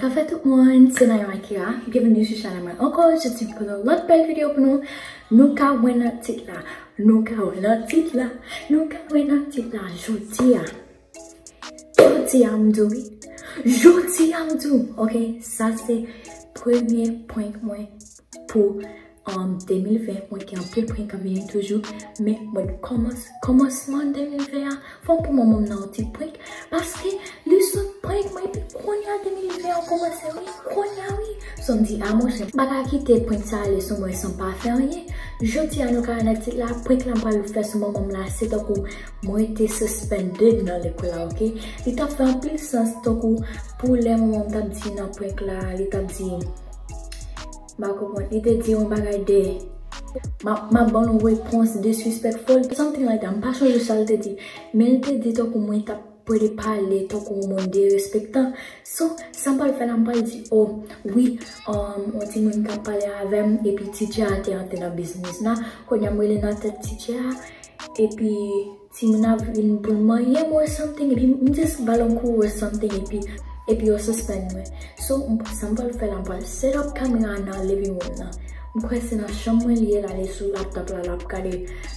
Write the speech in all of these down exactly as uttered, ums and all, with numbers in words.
Bonjour tout moun, se Naima Kira. Byenveni sou chanèl mwen ankò. Jodi m pote yon lòt bèl videyo pou nou. Nou ka wè nan tit la. Nou ka wè nan tit la. Nou ka wè nan tit la. Jodi a. Jodi a m di w wi. Jodi a m di w. Ok, sa se premye prank mwen pou um, de mil ven, mwen gen anpil prank k ap vini toujou, men mwen kòmans, kòmansman de mil ven an, fò m pou manman m nan yon ti prank, paske li sot prank mwen, epi kounye a de mil ven an kòmanse, wi, kounye a, wi. So m di, a monchè, m pa ka kite prank sa ale sou mwen san m pa fè anyen. Jodi a nou ka wè nan tit la, prank la m pral fè sou manman m la, se tankou mwen te suspended nan lekòl la, ok? Li t ap fè anpil sans, tankou pou lè manman m t ap di nan prank la, li t ap di, m pa konprann. Li te di yon bagay de, m ap, m ap ban l yon repons disrespectful, something like that. M pa sonje sa l te di. Men l te di tankou mwen t ap pwede pale tankou yon moun derespektan. So, sa m pral fè la, m pral di, oh, wi, um, yon timoun t ap pale avè m, epi teacher a te antre nan biznis la. Kounye a m rele nan tèt teacher a, epi timoun ap vin pou l manyen m or something, epi m just ba l yon kou or something, epi, epi yo suspend mwen. So, m, sa m pral fè la, m pral set up kamera nan living room nan. M kwè se nan chanm mwen li ye la, li sou laptop la, l ap gade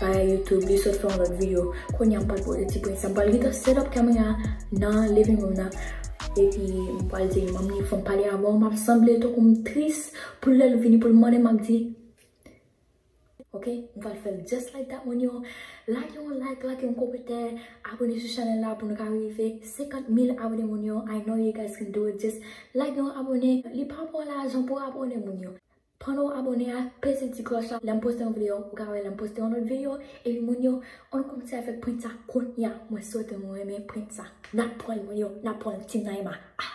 bagay YouTube, li sot fè yon lòt videyo. Kounye a m pral poze ti prank sa, m pral gentan set up kamera nan living room nan. Epi m pral di l, manmi, fò m pale avè w, m ap sanble tankou m tris, pou lè l vini pou l mande m, m ap di, ok, m pral fè l just like that, moun yo. Lage yon like, lage yon kòmantè, abone sou chanèl la pou nou ka rive senkant mil abone, moun yo. I know you guys can do it. Just lage yon abone. Li pa pran lajan pou abone, moun yo. Pandan w abone a, peze ti klòch la. Lè m poste yon videyo, ou ka wè lè m poste yon lòt videyo. Epi, moun yo, ann kòmanse avèk prank sa kounye a. Mwen swete nou renmen prank sa. N ap pran l, moun yo. N ap pran l, Team Naima. Ah!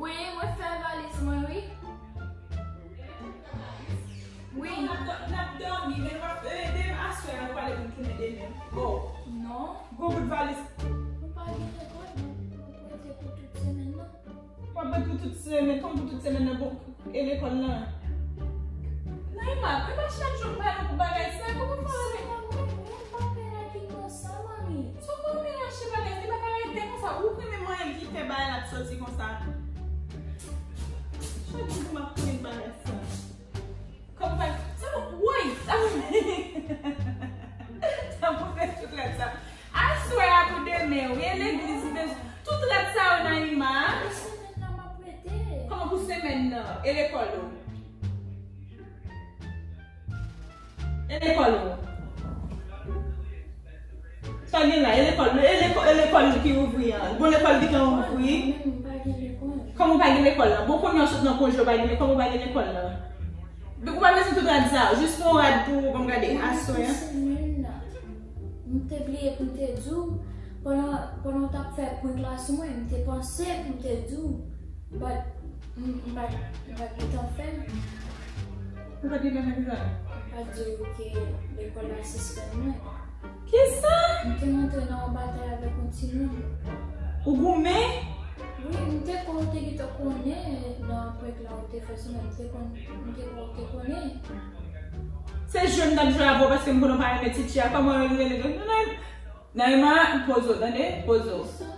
Wi, mwen fè valiz mwen, wi. Wi. Non, n ap dò-, n ap dòmi, men nou p ap ede m aswè a, nou pale pou n tounen demen. Oh. Non. Gwo bout valiz. Nou pa gen lekòl, nou, nou prete pou tout semèn nan. W ap prete pou tout semèn, kòman pou tout semèn nan, bon, e lekòl lan? Naima, e pa chak jou m pale pou bagay sa, kòman fè w? Se pa mwen menm, pa pè la ki konsa, manmi. Sa w konn rache bagay, li pa ka rete konsa, ou konnen mwen ki fè bagay la ap soti konsa. Chak jou m ap konnen bagay sa. Kòman pa, sa pou, woy, sa pou, sa pou fè tout rèd sa. Aswè a pou demen, wi, e legliz, li bezwen tout rèd sa yo, Naima. Pou semèn nan, m ap rete. Kòman pou semèn nan? E lekòl ou? E lekòl ou? Sa gen la, e lekòl, e lekò-, e lekòl ki ouvri an. Bon, lekòl gentan ouvri. Mwen menm, m pa gen lekòl. Kòman w pa gen lekòl la? Bon, kounye a w sot nan konje, w pa gen, kòman w pa gen lekòl la? Ou pa bezwen tout rad sa yo, jis yon rad pou, ban m gade, aswè. Pou semèn nan. M te bliye pou m te di w, pandan, pandan w t ap fè prank la sou mwen, m te panse pou m te di w, but m, m pa, m pa gentan fè l. Ou pa t gentan fè kisa? M pa di w ke lekòl la sispann mwen. Kisa? M te rantre nan yon batay avèk yon timoun. Ou goumen? Wi, m te kwè w te gentan konnen nan prank la ou te fè sou mwen, m te konn, m te kwè w te konnen. Se jwe m t ap jwe avè w paske m konnen w pa renmen ti tchè a. Kòman w rele, rele, rele? Naima, poze w, tande? Poze w. Sa.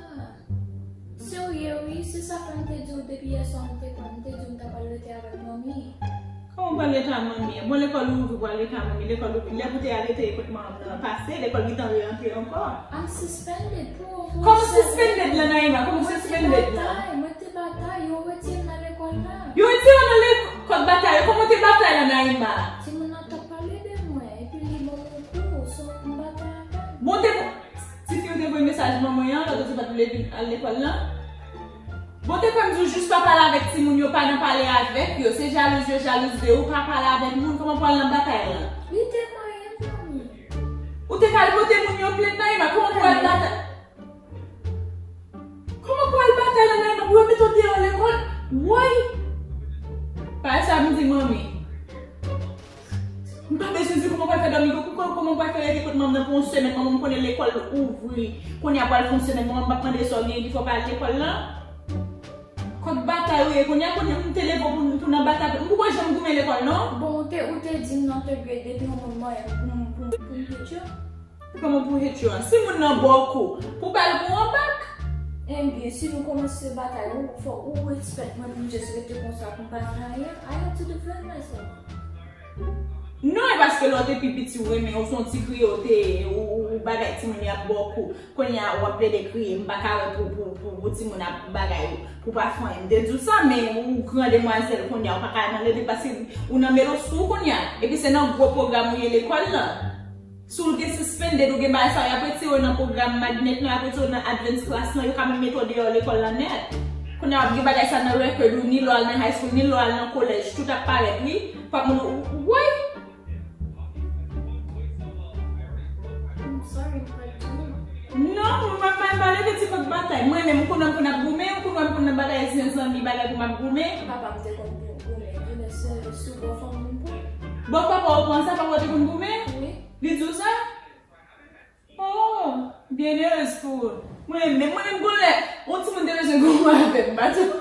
Serye, wi, se sa fè m te di w depi yèswa m te kwè, m te di w m ta pral rete avèk manmi. Kòman w pral rete a manmi an? Bon, lekòl ouvri, w pral rete a manmi. Lekòl ouvri. Lè pou te al rete kot manman nan pase, lekòl gentan reantre ankò. I'm suspended pou, pou... Kòman suspended la, Naima? Kòman suspended la? Mwen te batay, mwen te batay, yo retire m nan lekòl la. Yo retire w nan lekòl batay, kòman w te batay la, Naima? Timoun nan t ap pale de mwen, epi li ban m yon kou, so m batay avè l. Bon, te, tifi ou te voye mesaj manman an, lòt ou te pa t vle vin al lekòl la? Bon, te kwè m di w jis pa pale avèk timoun yo, pa nan pale avèk yo. Se jalouz yo jalouz de ou, pa pale avèk moun, kòman pou al nan batay la? Li te manyen m, manmi. Ou te ka al pote moun yo plent nan, Naima, kòman pou al batay? Sa nan men pou yo mete w deyò lekòl. Woy! Pale sa m di manmi. M pa bezwen di kòman w pral fè dòmi, kòman, kòman w pral fè rete kot manman nan pou yon semèn, manman m konnen lekòl ouvri. Kounye a pral fè yon semèn, manman m p ap mande sa w genyen ki fè w pa al lekòl lan. Kòk batay ou ye, kounye a, kounye a, m te leve w pou, pou nan batay, m poko janm goumen lekòl, non. Bon, ou te, ou te di m nan third grade, depi yon moun manyen m pou, pou, pou m hit yo. Kòman pou hit yo an? Si moun nan ba w kou, pou ba l kou an bak? Ebyen, si nou kòmanse batay, ou, fò ou respèk mwen pou m just rete konsa, pou m pa fè anyen. I have to defend myself. Non, e paske lè w te pi piti, ou renmen, ou se yon ti kriye, ou te, ou, ou, ou bagay timoun y ap ba w kou. Kounye a, w ap plede kriye, m pa ka wè pou, pou, pou, pou timoun ap bagay ou, pou pa fè anyen. M te di w sa, men ou gran demwazèl kounye a, ou pa ka nan leve paske ou nan melo sou kounye a. Epi se nan gwo pwogram ou ye lekòl lan. Si w gen suspended, ou gen bagay sa yo, y ap retire w nan pwogram magnet lan, y ap retire w nan advance class lan, yo ka menm mete w deyò lekòl lan nèt. Kounye a w ap gen bagay sa nan record ou, ni lè w al nan high school, ni lè w al nan kolèj, tout ap parèt, wi. Pap moun, woy! I'm sorry, m pa di. Non, mwen pa, pa, pa leve ti kòk batay. Mwen menm, ou konn wè m konn ap goumen, ou konn wè m konn nan bagay zen zanmi, bagay pou m ap goumen. Papa m te konn gou-, goumen, goumen sou, sou bò fanmi m pou. Bò papa w pran sa, papa w te konn goumen? Wi. Li di w sa? Oh, byennerez pou ou. Mwen menm, mwen menm gon lè, yon timoun te bezwen goumen avè m, m pa di w.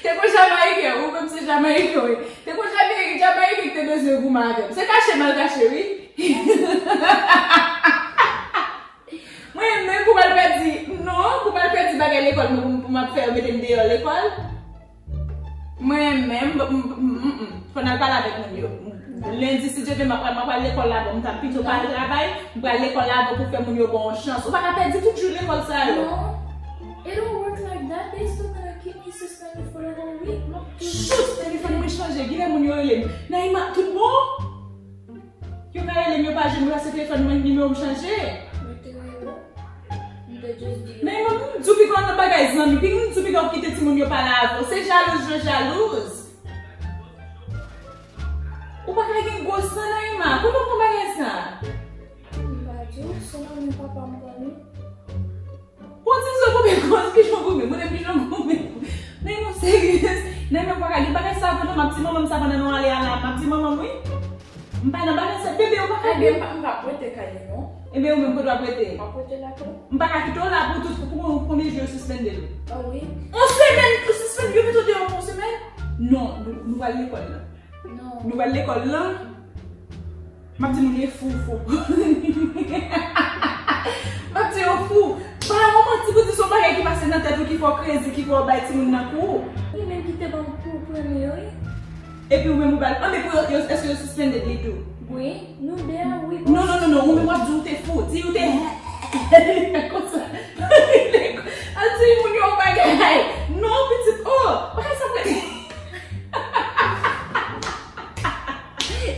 Te gon Jamayiken, ou menm se Jamayiken, wi. Te gon Jamayiken, Jamayiken ki te bezwen goumen avè m. Se kache m al kache, wi. Mwen menm pou m al pèdi, non, pou m al pèdi bagay lekòl mwen, pou m, pou m ap fè yo mete m deyò lekòl. Mwen menm, m, m, m, m, m, fò n al pale avèk moun yo. Lendi, si Dye vle, m ap pral, m ap pral lekòl la, bon, m ta pito pa al travay, m pral lekòl la, bon, pou fè moun yo ba w yon chans. Ou pa ka pèdi tout jou lekòl sa yo. No, it don't work like that. They still gonna keep me suspended for the whole week. Chut, telefòn mwen chanje, kilè moun yo rele m? Naima, tout bon? Yo ka rele m, yo pa jwenn mwen, paske telefòn mwen, nimewo m chanje. Mwen te rele w. M te just di. Men mwen, m di w piga w nan bagay zanmi, pi m di w piga w kite timoun yo pale avè w. Se jalouz yo jalouz. Ou pa ka gen gwo san, Naima. Kote w pran bagay sa? M pa di w, se nan men papa m pran li. Bon, ti zo goumen, kòz kijan goumen, mwen menm kijan goumen. Men nou serye. Nan men pa ka gen bagay sa pandan m ap di manman m sa pandan nou ale a la, m ap di manman m wi. M pa nan bagay sa, bebe, ou pa ka gen. Ebyen, m pa, m pa prete kay li non. Ebyen, ou menm kote w ap rete? M ap rete la tou. M pa ka kite w la pou tout, pou, pou konbyen jou yo sispende l? Ah wi. Yon semèn, yo sispende, yo mete w deyò pou yon semèn? Non, nou, nou pral lekòl la. Non. Nou pral lekòl lan. M ap di moun yo fou, fou. M ap di yo fou. Pa yon manti pou di se yon bagay ki pase nan tèt ou ki fè w krezi, ki fè w bay timoun nan kou. Li menm ki te ban m kou premye, wi. Epi ou menm ou ba l. Anben pou yo, yo, èske yo sispended li tou? Wi, nou de a, wi. Non, non, non, non, ou menm w ap di ou te fou. Di ou te konsa. Al di moun yo bagay. Non, pitit, oh, bagay sa fè.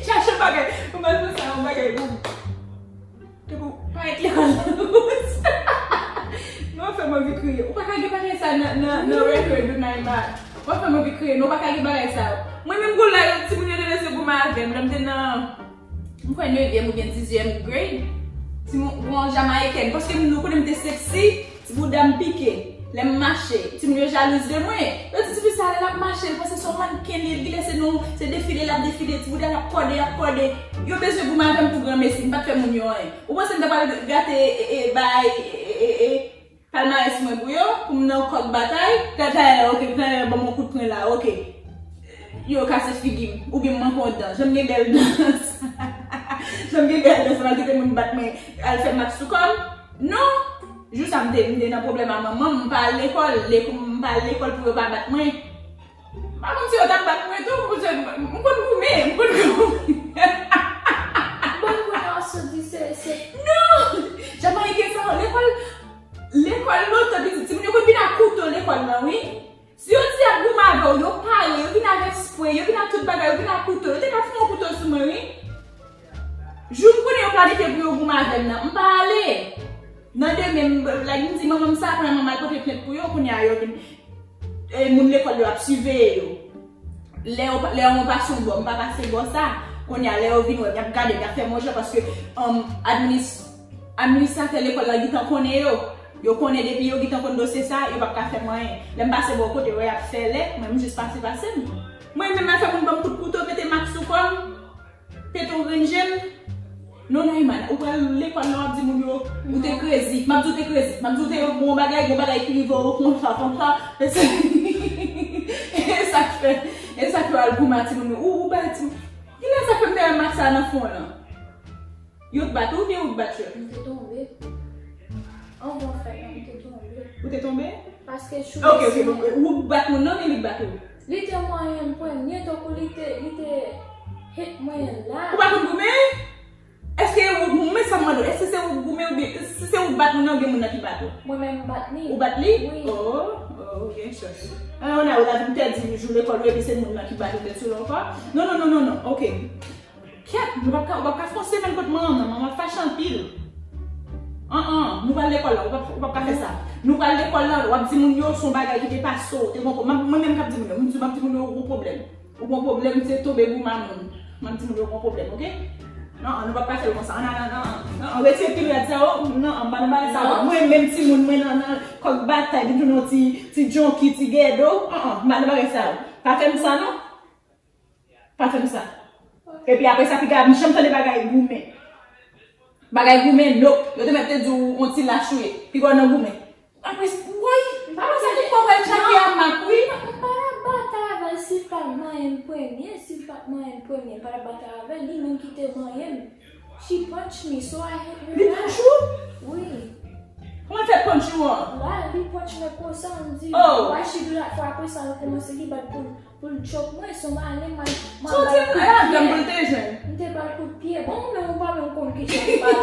Chache bagay. Ou mal fè sa, yon bagay pou, pou parèt lekòl. Non, fè m anvi kriye. Ou pa ka gen bagay sa nan, nan, nan record ou, Naima. Ou pa fè m anvi kriye. Non, ou pa ka gen bagay sa. Mwen menm gon lè, timoun yo te lese goumen avè m. Lè m te nan, m kwè nevyèm oubyen dizyèm grade. Timoun, yon Jamayiken. Paske nou konnen m te seksi. Ti bouda m pike. Lè m mache, timoun yo jalouz de mwen. Yo di, "Tifi sa, lè l ap mache, l panse se yon mannken li ye, li lese nou, se defile l ap defile, ti bouda l ap kòde, ap kòde." Yo bezwen goumen avè m pou granmesi, m pa t fè moun yo anyen. Ou panse m ta pral gate, e, e, bay, e, e, e, palmarès mwen pou yo, pou m nan kòk batay? Tayè, tayè, oke, tayè, ban m yon kout pwen la, oke. Yo kase figi m, oubyen m manke yon dan. Jan m gen bèl dan sa. Jan m gen bèl dan sa, m al kite moun bat mwen, al fè mak sou kò m. Non! Jou sa m te, m te nan pwoblèm a manman m, m pa al lekòl, lek-, m pa al lekòl pou yo pa bat mwen. M pa konn si yo t ap bat mwen tou, m konn, m konn goumen, m konn goumen. Bon, kounye a w sot di se, se. Non! Jamayiken sa yo, lekòl, lekòl lontan, pitit, timoun yo konn vin ak kouto lekòl lan, wi. Si yo di y ap goumen avè w, yo pare, yo vin avèk spre, yo vin ak tout bagay, yo vin ak kouto, yo te ka fè yon kouto sou mwen, wi. Jou m konnen yo planifye pou yo goumen avè m nan, m pa ale. Nan demen, m, like, m di manman m sa, kounye a manman al pote plent pou yo, kounye a yo vin, e, moun lekòl yo ap siveye yo. Lè yo, lè yo pase yon bò, m pa pase bò sa, kounye a lè yo vin wè m, y ap gade m, y ap fè m yon jan, paske, um, adminis-, administratè lekòl la gentan konnen yo. Yo konnen depi yo gentan konn dosye sa, yo p ap ka fè m anyen. Lè m pase bò kote yo, y ap fè lè, mwen m jis pase pase m. Mwen menm al fè moun ban m kout kouto, mete mak sou kò m, pete yon grenn je m. Non, Naïma, ou pral lekòl la, w ap di moun yo, ou te krezi. M ap di ou te krezi. M ap di ou te yon bon bagay, yon bagay ki rive w konsa, konsa. E se, e sa k fè, e sa k fè w al goumen ak timoun yo. Ou, ou bay timoun. Kilè sa fè m te wè mak sa nan fon w lan? Yo t bat ou oubyen ou t bat yo? M te tonbe. Anvan fèt la, m te tonbe. Ou te tonbe? Paske chou Ok, ok, bon, ou bat moun nan oubyen li t bat ou? Li te manyen m premye, tankou li te, li te hit mwen la. Ou pa konn goumen? Èske ou, men sa m mande w, èske se ou k goumen oubyen, si se ou k bat moun nan oubyen moun nan ki bat ou? Mwen menm m bat li. Ou bat li? Wi. Oh, oh, gen chans. Ah, on a, ou ta vin pèdi jou lekòl ou epi se moun nan ki bat ou tèt sou la ankò? Non, non, non, non, non, ok. Kèt, nou p ap ka, ou p ap ka fè yon semèn kot manman m nan, manman m ap fache anpil. An, an, nou pral lekòl la, ou p ap, ou p ap ka fè sa. Nou pral lekòl la, w ap di moun yo se yon bagay ki te pase w, te gon, mwen menm k ap di moun yo, m di, m ap di moun yo ou gon pwoblèm. Ou gon pwoblèm, se tonbe goumen a moun. M ap di moun yo gon pwoblèm, ok? An, an, nou p ap ka fè l konsa. An, an, an, an, an, an, retire pil rad sa yo. An, an, m pa nan bagay sa yo. Mwen menm timoun, mwen nan, nan kòk batay, vin tounen yon ti, ti junkie, ti ghetto. An, an, m pa nan bagay sa yo. Pa fè m sa, non. Pa fè m sa. Epi apre sa, piga, m janm tande bagay goumen. Bagay goumen, nope. Yo te mèt te di w yon ti lach ou ye. Piga w nan goumen. Apre, woy, apre sa, tout kò pral tchake a mak, wi. M pa t ap batay avè l si l pa t manyen m premye. Si l pa t manyen m premye, m pa t ap batay avè l. Li menm ki te manyen m. She punch me, so I hit her back. Li punch ou? Wi. Kòman l fè punch ou an? La, li punch mwen konsa, m di, oh, why she do that for? Apre sa, l kòmanse li bat pou l, pou l choke mwen, so m ale, m al, m al ba l kout pye. M te ba l kout pye. Bon, men ou pa menm konn kijan m ba l.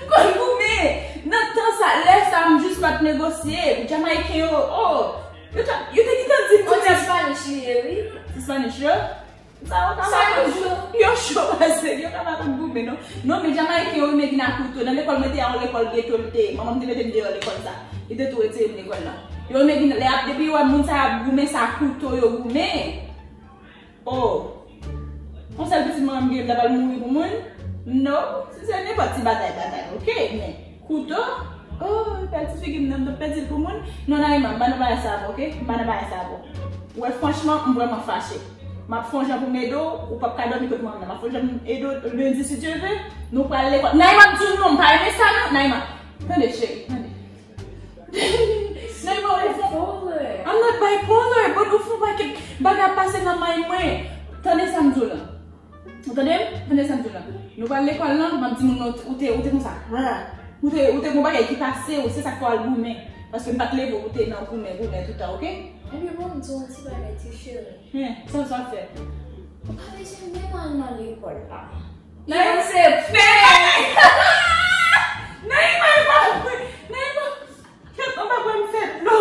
M konn goumen. Nan tan sa, lè sa, m jis pa t negosye. Jamayiken yo, oh, yo te, yo te gentan di m ti Spanish li ye, wi. Ti Spanish yo? Sa yo ka pa konn cho. Yo cho pase, yo ka pa konn goumen, non. Non, men Jamayiken yo renmen vin ak kouto. Nan lekòl mwen te a, yon lekòl geto li te ye. Manman m te mete m deyò lekòl sa. Li te tou retire m lekòl la. Yo renmen vin, lè ap, depi yo wè moun sa ap goumen, sa kouto yo goumen. Oh. Yon sèl pitit manman m gen, m ta pral mouri pou moun? No. Si se nenpòt ti batay, batay, ok, men. Kouto? Oh, pèdi figi m nan, m t ap pèdi l pou moun. Non, Naïma, m pa nan bagay sa avè w, ok? M pa nan bagay sa avè w. Ou wè, franchman, m vrèman fache. M ap fè yon jan pou m ede w, ou p ap ka dòmi kot manman m nan. M ap fè yon jan pou m ede w lendi, si Dye vle. Nou pral lekòl. Naïma, m di w non, m pa renmen sa, non, Naïma. Tande, cheri, tande. Naïma, ou fè. I'm not bipolar, but ou fè yon pakèt bagay ap pase nan may mwen. Tande sa m di w la. Ou tande m? Tande sa m di w la. Nou pral lekòl lan, m ap di moun nan ou te, ou te konsa. Ou te, ou te gon bagay ki pase w, se sa k fè w al goumen. Paske m pa t leve w pou te nan goumen, goumen toutan, ok? Ebyen bon, m di w yon ti bagay, ti cheri. Hen, sa w, sa w ap fè? Ou pa bezwen menm al nan lekòl la. Naïma se pè! Naïma, Naïma, Naïma, kèt, anba bra m fè dlo.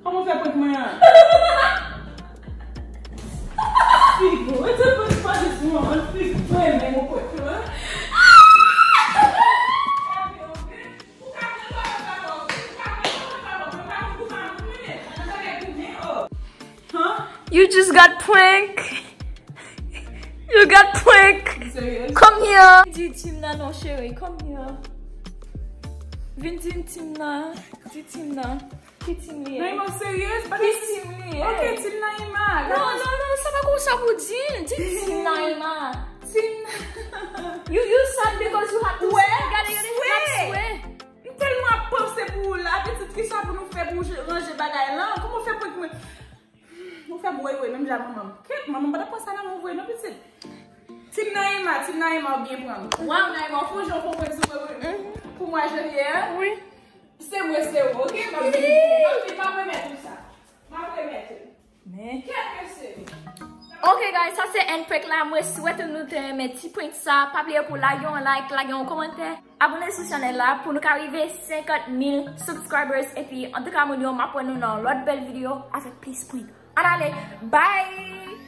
Kòman w fè prank mwen an? Figo, e te prank pa jis mwen, an figo, mwen menm ou prank mwen. Ou ka pran kòlòt la bò, ou ka pran kòlòt la bò, mwen pa konn kouman pou mwen, nan bagay pou mwen, oh. Huh? You just got prank. You got prank. You serious? Come here. Di Tim nan non, cheri. Come here. Vin di Tim nan. Di Tim nan. Ki Tim li ye? Naïma, ou seryez? Ki Tim li ye? Ok, Tim Naïma. Non, non, non, sa pa konsa pou di l. Di Tim Naïma. Tim. You, you sad because you have to swear. Gade, gade, l ap swear. M tèlman ap panse pou ou la, pitit, kisa pou nou fè pou ranje bagay lan? Kòman w fè prank mwen? Ou fè m woy woy, menm jan manman m. Kèt, manman m pa t ap pran sa nan men w vre non, pitit. Tim Naïma, Tim Naïma, ou byen pran m. Waw, Naïma, ou fè yon jan w fè prank sou mwen pou, pou mwa janvye a. Wi. Se mwen, se ou, ok? M ap vini, m ap vini, m ap remèt ou sa. M ap remèt ou. Men. Kèt mesye. Ok, guys, sa se end prank la. Mwen swete nou te renmen ti prank sa. Pa bliye pou lage yon like, lage yon kòmantè. Abone sou chanèl la pou nou ka rive senkant mil subscribers. Epi, antouka, moun yo, m ap wè nou nan lòt bèl videyo avèk plis prank. Ann ale, bye!